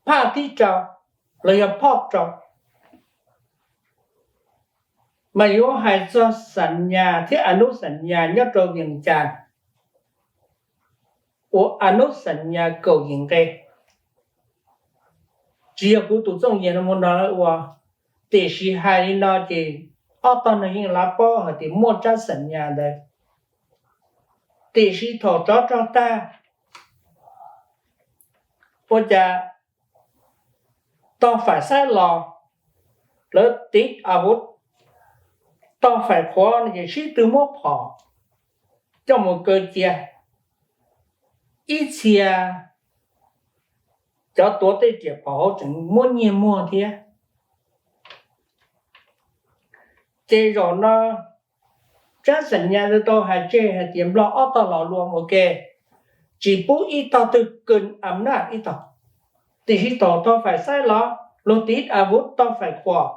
phaj thib rau los yog phoj rau, mas yuav hais txog xam nyas thiab anub xam nyas nyob rau Vias Cas, ua anub xam nyas kaum yim nqe. Tsis yog kuv tus txooj yias no mus nrog lawv ua, tiam sis hais li no ces ob tog no yeej lav paub hais tias muaj tsab xam nyas ntawd. Tiam sis thaum tsov rog tag, ua cas tog faim xaib los lawv tiv avuv, tog faim qhuav no ces sib tw muab phom coj mus kaw cia. Ib txhia cov tuav tej riam phom hauv tseem muab nyiag muag thiab. Ces zaum no tsab xam nyas ntawd tau hais tseg hais tias Nplog ob tog los luag ua ke, tsis pub ib tog twg kws am naj ib tog. Tiam sis thaum tog faim xaib los luag tiv avuv, tog faim qhuav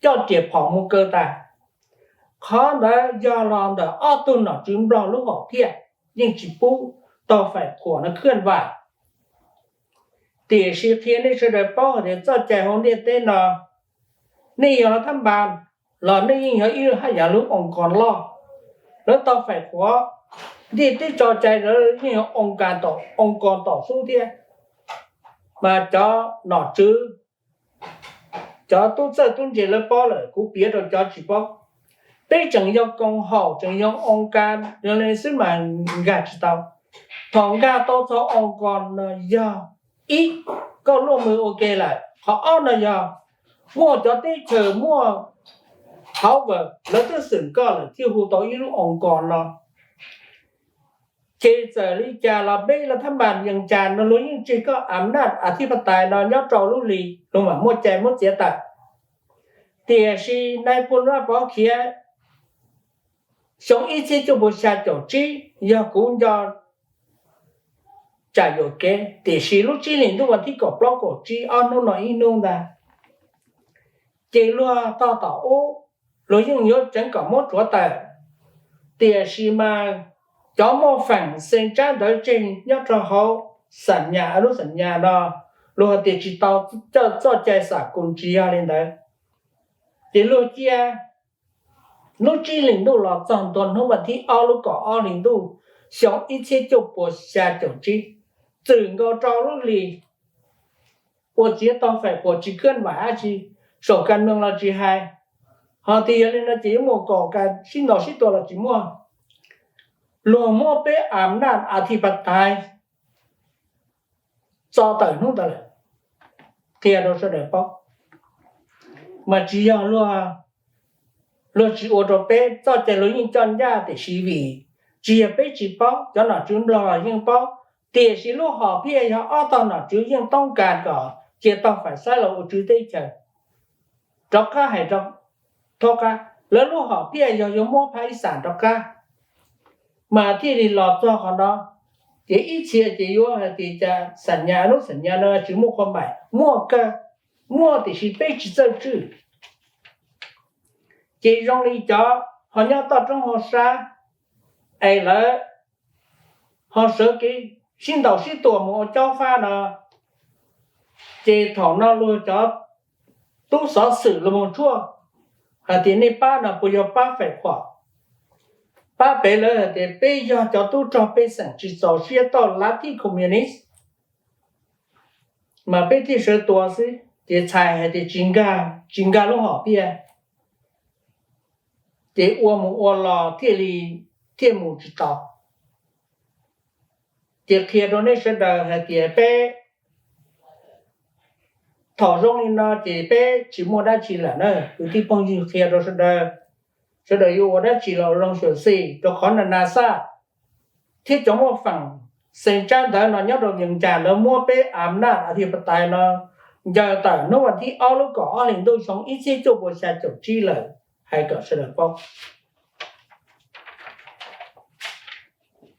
coj riam phom mus kaw tas. Qhov ntawd yog los ntawm ob tug nom tswv Nplog lub hom phiaj, yeej tsis pub tog faim qhuav no khwj vam. Tiam sis qhia nej sawv daws paub hais tias txoj cai hauv ntiaj teb no, nej yog lav thab npas los nej yeej yog ib haj yam lub oo kos loj. Lawv tau faim qhuav, ntiaj teb tso cai lawv yeej yog oo kos tom xub thiab. Mas cov nom tswv, cov tub txawj tub ntse lawv paub lawm, kuv piav rau cov tsis paub. Peb tseem yog koom haum, tseem yog oo kas li xwb mas nkag tsis tau. Thaum nkag tau txog oo kos no yog ib, koj luaj mus ua ke lawm. Qhov ob no yog muaj cov teb chaws muaj power lawv twb xwm koj lawm thiaj hu tau ib lub oo kos no. Ces txawm li cas los peb lav thab npas Vias Cas no luag yeej tseg koj am naj a thib pas tais no nyob rau lub hli, luag mam muaj cai muab txiav tawm. Tiam sis nais phoo Vaj Pov khiav xyoo ib txhiab cuaj puas xya caum tsib, yog kuv nco tsam yuam kev, tiam sis lub tsib hlis ntuj vas thib kaum plaub kaum tsib ob hnub no ib hnub ntag, ces luag tog tom ub, luag yeej yuav tseev kom muab rhuav tawm. Tiam sis mas cov muaj feem xeem tsab ntawv tseg nyob rau hauv xam nyas, lub xam nyas no, luag hais tias tsis tau txoj cai xam kus, tsis yog li ntawd. Ces luag cia lub tsib hlis ntuj los txog ntua hnub vas thib ob lub kaum ob hlis ntuj xyoo ib txhiab cuaj puas xya caum tsib, txwm nkaus rau lub hlis ua txiav tau faim qhuas tsis khwj vam dab tsi, saum kas noog los tsis hais. Ho tias yog li no ces yuav muaj kaum kas sib ntaus sib tua los tsis muaj. Luag muab peb am naj a thib pas tais txo tawm hnub ntawd lawm. Qhia rau sawv daws paub, mas tsis yog luag tsis ua rau peb, txoj cai luag yeej coj ncaj, tiam sis vim tsis yog peb tsis paub, cov nom tswv Nplog los yeej paub, tiam sis lub hom phiaj yog ob tog nom tswv yeej toob kas kom cia tog faim xaib los ua tswv teb chaws rov qab hais rau thov qab. Lawv lub hom phiaj yog yuav muab Phab Ib Xam rov qab, mas thiaj li los txog qhov no. Ces ib txhia ces yuav hais tias cas xam nyas, lub xam nyas no tsis muaj qhov maim, muaj kawg, muaj tiam sis peb tsis txawj tswj. Ces zoo li cov ho nyob toj roob hauv sab es lawv ho sawv kev sib ntaus sib tua mus ua caub fab no, ces thaum no luag cov tub xov xwm los mus tshuaj hais tias nej pab no puas yog pab faim qhuam, pab pem lawv hais tias peb yog cov tub rog pej xeem tsis txaus siab tauj lav thij communist, mas peb thiaj sawv tua xwb. Ces txhais hais tias tsis nkag lub hom phiaj, ces ua mus ua los thiaj li thiaj mus tsis tau. Ces qhia rau nej sawv daws hais tias peb thaum zoo li no ces peb tsis muaj dab tsi lawm na. Kwv tij phooj ywg, qhia rau sawv daws, sawv daws yuav ua dab tsi los zoo xyuam xim, rau qhov na Nas Xaj thiab cov muaj feem xeem tsab ntawv no nyob rau Vias Cas lawv muab peb am naj a thib pas tais no ncaws tawm hnub vas thib ob lub kaum ob hlis ntuj xyoo ib txhiab cuaj puas xya caum tsib lawm, hais kom sawv daws paub.